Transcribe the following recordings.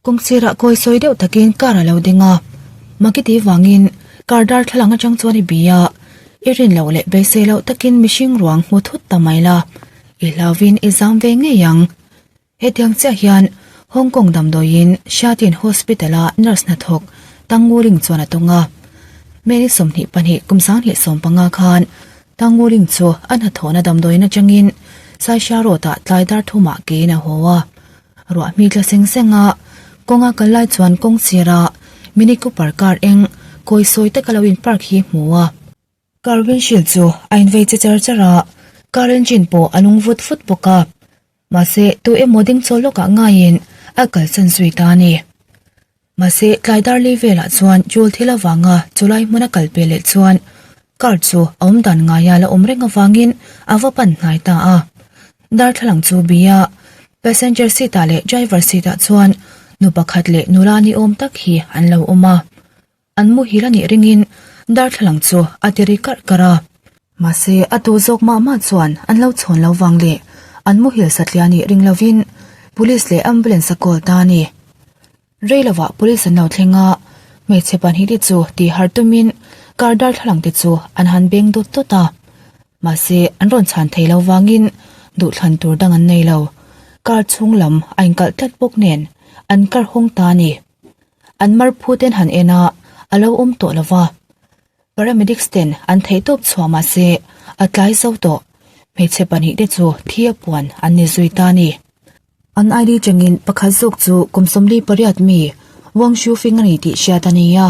Kawngsirah kawi sawi deuh takin car a lo ding a, Makiti vangin car darthlalang atang chuan i bi a, i rin loh leh beisei loh takin mihring ruang hmu thut ta mai la, i hlauvin i zam ve ngei ang. Hetiang chiah hian Hong Kong damdawiin Shatin Hospital-a nurse hnathawk Tang Nguling chuan a tawng a. May ni 22 kum 2015 khan Tang Nguling chu a hnathawhna damdawiin atangin Saisha Road-ah tlai dar thumah kein a haw a. Ruah hmi tla seng seng a, kawnga kal lai chuan kawng sira Mini Cooper car eng kawi sawi taka lo in park hi hmu a. Car windshield chu a invei che char char a, car engine pawh a nung vut vut bawk a. Mahse, tu emaw ding chawl lawkah ngaiin a kalsan zui ta a ni. Mahse, tlai dar li velah chuan Jewel thil avanga chulai hmuna kal pe leh chuan car chu a awm dan ngaia la awm reng avangin a va pan hnai ta a. Darthlalang chu bia passenger seat ah leh driver seat ah chuan nu pakhat leh nula ni awm tak hi an lo awm a. An muhil a nih ringin darthlalang chu a ti ri karh karh a. Mahse, a tu zawk mah mah chuan an lo chhawn lo vang leh an muhil satliah nih ring lovin Police leh Ambulance a call ta a ni. Rei lovah Police an lo thleng a, hmeichhe pahnihte chu tih har tumin car darthlalang te chu an han beng dawt dawt a. Mahse, an rawn chhan thei lo vangin duhthlan tur dang an nei lo. Car chhung lam a inkalh tlat bawk nen an kar hawng ta a ni. An mar phut en han en a, a lo awm tawh lo va. Paramedics ten an theihtawp chhuah mah se a tlai zo tawh. Hmeichhe pahnihte chu thi a puan an ni zui ta a ni. An ID changin pakhat zawk chu kum 48 mi Wang Xiufeng a ni tih hriat a ni a.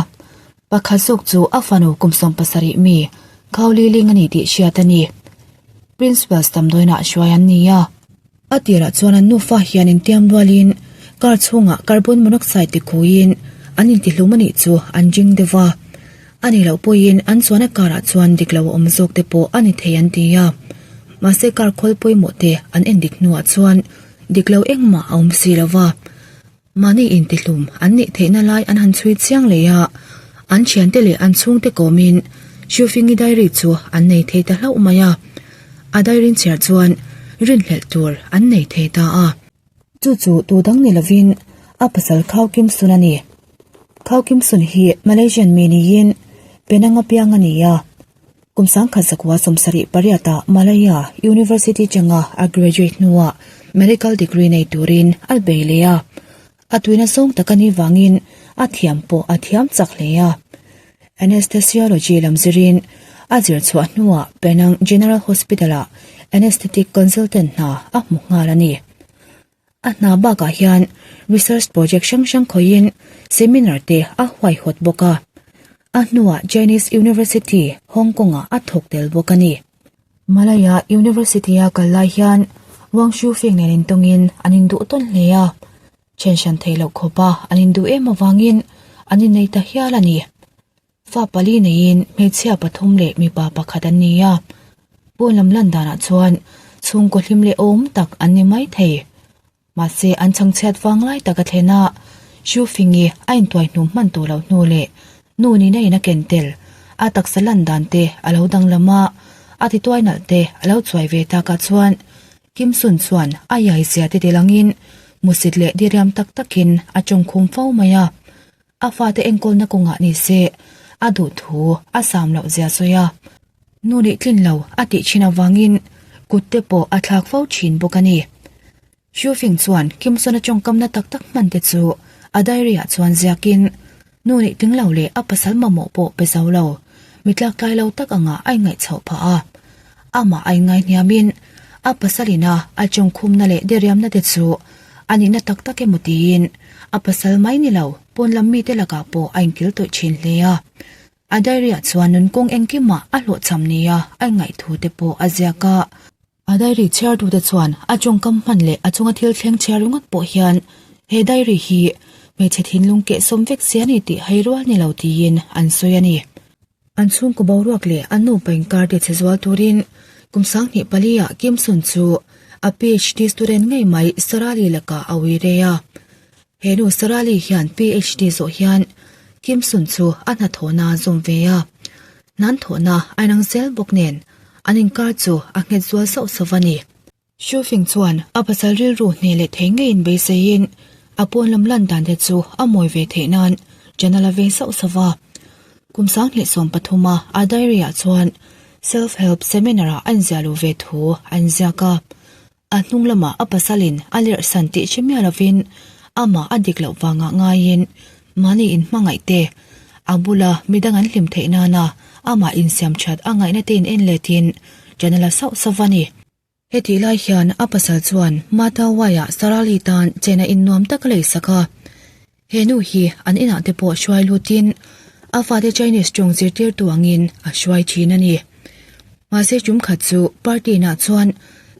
Pakhat zawk chu a fanu kum 70 mi Gao Liling a ni tih hriat a ni. Principals damdawiinah hruai an ni a. A tirah chuan an nufa hian intiam rualin car chhungah carbon monoxide ti khuiin an intihlum a nih chu an ring deuh va. A nih loh pawhin an chuan a car ah chuan dik lo a awm zawk te pawh a ni thei an ti a. Mahse car khawl pawimawh te an en dik hnuah chuan dik lo engmah a awm si lo va. Mahni intihlum an nih theihna lai an han chhui chiang leh a, an thiante leh an chhungte kawmin Xiufingi diary chu an nei thei ta hlauh mai a. A diary chhiar chuan rinhlelh tur an nei thei ta a. Chu chu tu dang ni lovin a pasal Khau Kim Sun a ni. Khau Kim Sun hi Malaysian mi niin Penang a piang a ni a. Kum 1978 ah Malaya University changa a graduate hnuah medical degree nei turin a bei leh a. A tuina zawng tak a nih vangin a thiam pawh a thiam chak hle a. Anesthesiology lam zirin a zir chhuah hnuah Penang General Hospital-ah Anesthetic Consultant hna a hmu nghal a ni. A hna bakah hian research project hrang hrang khawihin seminar te a huaihawt bawk a. A hnuah Chinese University, Hong Kong-ah a thawk tel bawk a ni. Malaya University-a kal lai hian Wang Xiufeng nen intawngin an induh tawn hle a. Then hran theih loh khawpa an induh em avangin an innei ta hial a ni. Fa pali neiin hmeichhia pathum leh mipa pakhat an ni a, pawn lam lan danah chuan chhungkaw hlim leh awm tak an ni mai thei. Mahse an chhangchhiat vang lai tak a thlen a, Xiufingi a intuai hnum hman tawh loh hnu leh nu nihna in a ken tel, a taksa lan dan te a lo danglam a, a tituai nalh te a lo chuai ve takah chuan Kim Sun chuan a iai zia te tilangin musit leh diriam tak takin a tawngkhum fo mai a. A fate enkawlna kawngah ni se a duh thu a sam loh zia sawi a, nu nih tlin lo a tih thin avangin kut te pawh a thlak fo thin bawk a ni. Xiufeng chuan Kimsona tawngkamna tak tak hman te chu a diary ah chuan ziakin nu nih tling lo leh a pasal mamawh pawh pe zo lo, mi tlaktlai lo tak angah a ingaih chhoh phah a. Amah a inngai hniamin a pasalina a tawngkhumna leh diriamna te chu A nihna tak tak emaw tiin a pasal mai ni lo, pawn lam mite lakah pawh a inkil tawih thin hle a. A diary-ah chuan nunkawng engkimah a hlawhchham nia a inngaih thu te pawh a ziak a. A diary chhiartute chuan a tawngkam hman leh a chunga thil thleng chhiar ringawt pawh hian he diary hi hmeichhe thinlung kehsawm vek si a ni tih hai rual ni lo tiin an sawi a ni. An chhungkaw boruak leh an nupa inkar ti chhe zual turin kum 2004 ah Kim Sun chu a PhD student ngei mai Sarah Lee lakah a ui rei a. He nu Sarah Lee hian PhD zawh hian Kim Sun chu a hnathawhna a zawm ve a. Hnan thawhna a inang zel bawk nen an inkar chu a nghet zual sauh sauh a ni. Xiufeng chuan a pasal rilru hneh leh thei ngeiin beiseiin A pawn lam lan dan te chu a mawi ve theih nan ṭan a la ve sauh sauh va. Kum 2013 a a diary ah chuan self help seminar ah a inziah luh ve thu a inziak a. A hnung lamah a pasalin a lerh san tih hre miah lovin amah a dik loh vangah ngaiin mahni inhmangaih te, a bula midang an hlim theih nana amah insiam that a ngaihna te in en letin ṭan a la sauh sauh a ni. Hetih lai hian a pasal chuan Mata Wai-ah Sarali tan chena innuam tak a leisak a. He nu hi an inah te pawh hruai lutin a fate Chinese tawng zirtirtu angin a hruai thin a ni. Mahse tum khat chu party inah chuan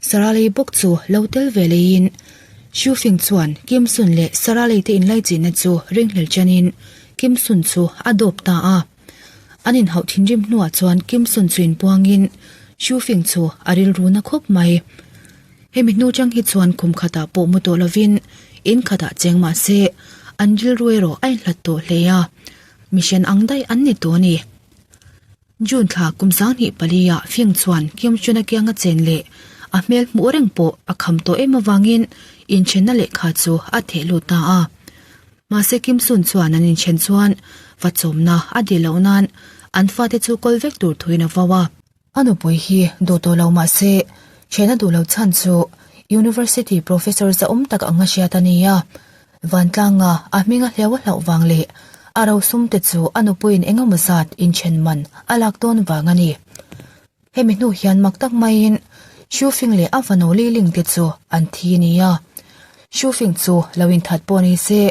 Sarali bawk chu lo tel ve leiin Xu Fing chuan Kim Sun leh Sarali te inlaichinna chu ringhlel chanin Kim Sun chu a dawp ta a. An inhauh thinrim hnuah chuan Kim Sun chu inpuangin Xu Fing chu a rilru na khawp mai. Hemi hnu chang hi chuan kum khatah pawh mu tawh lovin in khatah cheng mah se an rilru erawh a inhlat tawh hle a, mission ang daih an ni tawh a ni. June thla kum 2004 ah Fing chuan Kim Chun a kianga chen leh a hmel hmuh reng pawh a kham tawh em avangin inthenna lehkha chu a theh lut ta a. Mahse Kim Sun chuan an inthen chuan va chawmna a dil loh nan an fate chu kawl vek tur thuin a vau a. A nupui hi duh tawh lo mah se thian a duh lo chhan chu University Professor zahawm tak ang a hriat a ni a. Vantlanga a hming a hleuh a hlauh vang leh a rosum te chu a nupuiin eng emaw zat inthen man a lak dawn vang a ni. Hemi hnu hian mak tak maiin Xu Fing leh a fanu Li Ling te chu an thi a ni a. Xu Fing chu lo inthat pawh ni se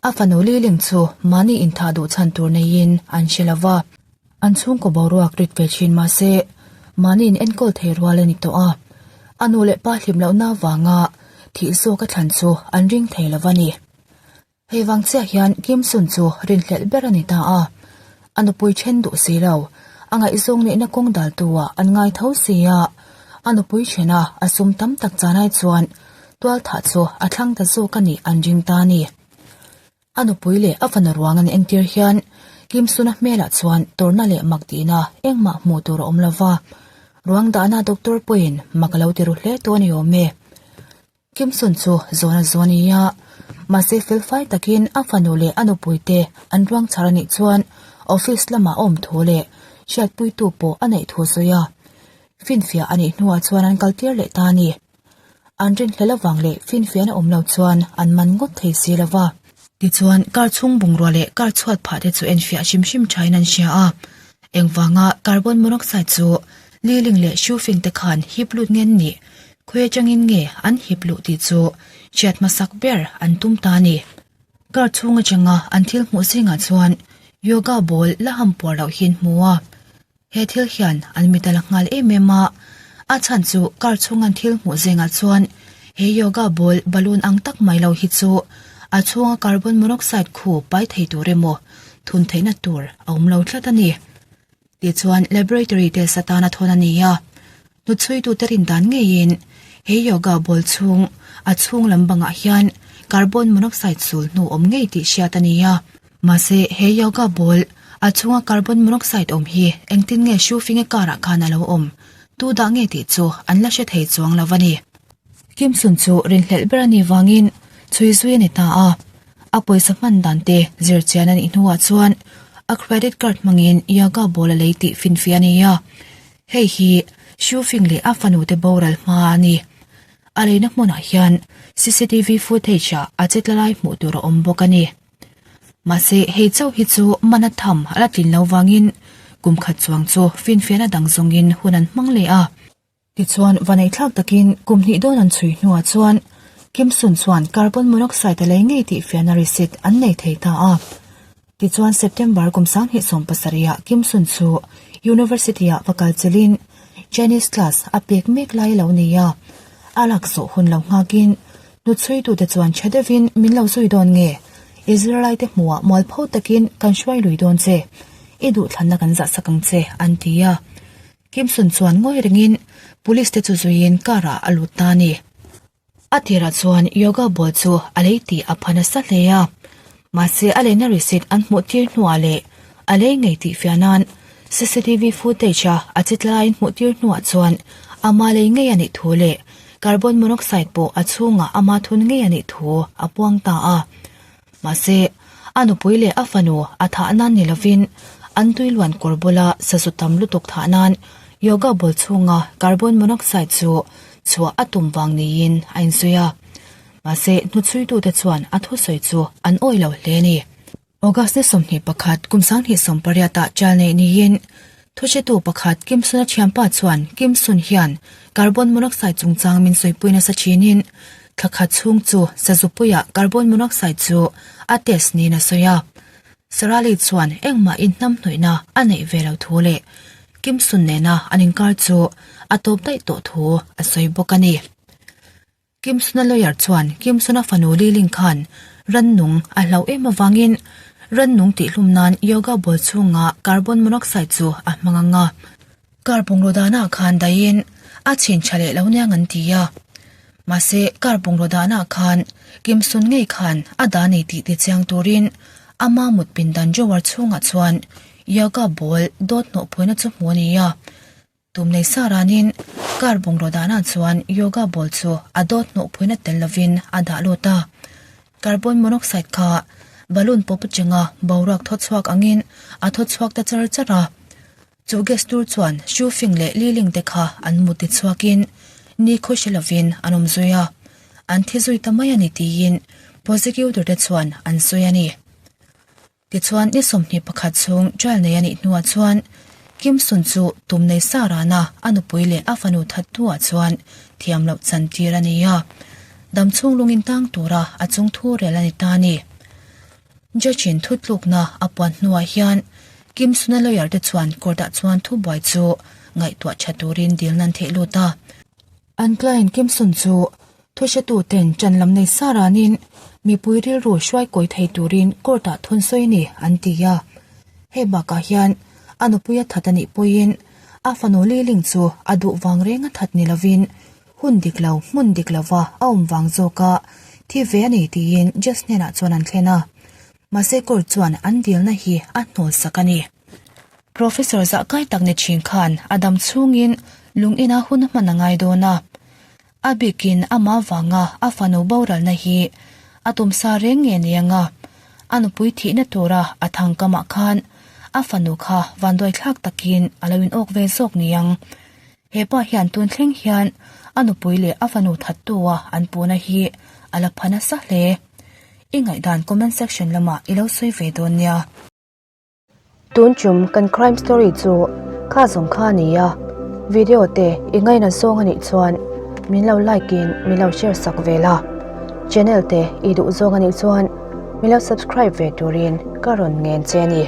a fanu Li Ling chu mahni inthah duh chhan tur neiin an hre lo va. An chhungkaw boruak rit ve thin mah se mahni in enkawl thei rual a ni tawh a, a nu leh pa hlim lohna avanga thih zawk a thlan chu an ring thei lo va ni. Hei vang chiah hian Kim Sun chu rinhlelh ber a ni ta a, a nupui then duh si lo, a ngaihzawng neihna kawng daltu ah an ngai tho si a, a nupui thena a sum tam tak chanai chuan tualthah chu a thlang ta zawk a nih an ring ta a ni. A nupui leh a fanu ruang an entir hian Kim Suna hmelah chuan tawrhna leh mak tihna engmah hmuh tur a awm lo va, ruang dahna doctor pawhin mak a lo ti ru hle tawh a ni awm e. Kim Sun chu zawn a zawn a ni a, mahse felfai takin a fanu leh a nupui te an ruang chhar a nih chuan office lamah a awm thu leh hriatpuitu pawh a neih thu a sawi a, finfiah a nih hnuah chuan an kaltir leh ta a ni. An rinhlel avang leh finfiahna awm lo chuan an man ngawt thei si lo va. Tichuan, car chhung bungrua leh car chhuat phah te chu enfiah hrim hrim thain an hria a. Engvanga carbon monoxide chu Liling leh Shufing te khan hip lut nge an nih, khawi atangin nge an hip luh tih chu hriat hmasak ber an tum ta a ni. Car chhung atanga an thil hmuh zingah chuan yoga ball la ham puar loh hi an hmu a. He thil hian an mit a la nghal em em a, a chhan chu car chhung an thil hmuh zengah chuan he yoga ball balloon ang tak mai lo hi chu a chhunga carbon monoxide khu pai thei tur emaw thun theihna tur a awm lo tlat a ni. Tichuan laboratory test atana thawn a ni a, Hnuchhuitute rin dan ngeiin he yoga ball chhung a chhung lam bangah hian carbon monoxide sul hnu awm ngei tih hriat a ni a. Mahse, he yoga ball a chhunga carbon monoxide awm hi engtin nge Shufinge car ah khan a lo awm tu dah nge tih chu an la hre thei chuang lo a ni. Kim Sun chu rinhlelh ber a nih vangin chhui zui a ni ta a. A pawisa hman dan te zir chian a nih hnuah chuan a credit card hmangin yoga ball a lei tih finfiah a ni a. Hei hi Xu Fing leh a fanute boral hma a ni. A leina hmunah hian cctv footage ah a che tla lai hmuh tur a awm bawk a ni. Mahse hei chauh hi chu man a tham a la tlin lo vangin kum khat chuang chu finfiahna dang zawngin hun an hmang leh a. Tichuan vaneihthlak takin kum hnih dawn an chhui hnuah chuan Kim Sun chuan carbon monoxide a lei ngei tih fiahna receipt an nei thei ta a. Tichuan September kum 2017 ah Kim Sun chu University ah va kal chelin Chinese class a pek mek lai a lo nei a, a lak zawh hun lo nghakin hnuchhuitute chuan tha deuhin min lo zui dawn nge, i zirlaite hmuhah mualpho takin kan hruai lui dawn che, i duhthlanna kan zahsak ang che an ti a. Kim Sun chuan ngawi rengin police te chu zuiin car ah a lut ta a ni. A tirah chuan yoga ball chu a lei tih a pha nasa hle a, mahse a leina receipt an hmuh tir hnuah leh a lei ngei tih fiah nan cctv footage a a che tlaiin hmuh tir hnuah chuan ama lei ngei a nih thu leh. Carbon monoxide pawh a chhungah ama thun ngei a nih thu a puang ta a. Mahse, a nupui leh a fanu a thah nan ni lovin an tui luan kawr bula sazu tam lutuk thah nan yoga ball chhunga carbon monoxide chu chhuah a tum vang niin a insawi a. Mahse, hnuchhuitute chuan a thusawi chu an awih lo hle a ni. August ni 21 kum 2018 ah trial neih niin thuhretu pakhat Kim Sun-a thianpa chuan Kim Sun hian carbon monoxide chungchang min sawipui nasa thinin thla khat chhung chu sazupuiah carbon monoxide chu a test niin a sawi a. Sarah Lee chuan engmah inhnamhnawihna a neih ve lo thu leh Kim Sun nena an inkar chu a tawp daih tawh thu a sawi bawk a ni. Kimsuna lawyer chuan Kimsuna fanu Li Ling khan rannung a hlauh em avangin rannung tihhlum nan yoga ball chhunga carbon monoxide chu a hmang ang a. Car bungraw danah khan daihin a chhin tha leh lo niang an ti a. Mahse car bungraw danah khan Kimsun ngei khan a dah nei tih tichiang turin ama mut pindan drawer chhungah chuan yoga ball dawt hnawhphuina chu hmuh a ni a. Tum nei sa ranin car bungraw dahna chuan yoga ball chu a dawt hnawhpuina tel lovin a dah lut a. Carbon monoxide kha balloon pawp atanga boruak thaw chhuak angin a thaw chhuak ta char char a. Chu gas tur chuan shoe fing leh liling te kha an mut ti chhuakin ni khaw hre lovin an awm zui a. An thi zui ta mai a ni tiin prosecutor te chuan an sawi a ni. Tichuan, ni 21 chhung trial nei a nih hnuah chuan Kim Sun chu tum nei sa rana a nupui leh a fanu that hnuah chuan thiam loh chan tir a ni a, dam chhung lungin tang tura a chung thu rel a ni ta a ni. Judge in thutlukna a puan hnuah hian Kim Sun-a lawyer te chuan court ah chuan thubuai chu ngaihtuah tha turin dil nan theih lut a. An client Kim Sun chu Thuhretuten ṭan lam nei sa ranin mipui rilru hruai kawi thei turin court-ah thun sawi a ni, an ti a. Hei bakah hian a nupui a that a nih pawhin a fanu Li Ling chu a duh vang reng a that ni lovin hun dik lo, hmun dik lova a awm vang zawka thi ve a ni tiin judge hnenah chuan an thlen a. Mahse court chuan an dilna hi a hnawlsak a ni. Professor zahkai tak ni thin khan a dam chhungin lung ina hun a hman a ngai dawn a. A bikin amah vanga a fanu boralna hi a tumsa reng nge ni anga a nupui thihna tura a thangkamah khan a fanu kha vanduaithlak takin a lo inawk ve zawk ni ang. He pa hian tun thleng hian a nupui leh a fanu thattua an puhna hi a la pha nasa hle. I ngaihdan comment section lamah i lo sawi ve dawn nia. Tun chum kan crime story chu kha zawng kha a ni a, video te i ngaina zawng a nih chuan min lo like in min lo share sak ve la, channel te i duh zawng a nih chuan min lo subscribe ve turin ka rawn ngen che a ni.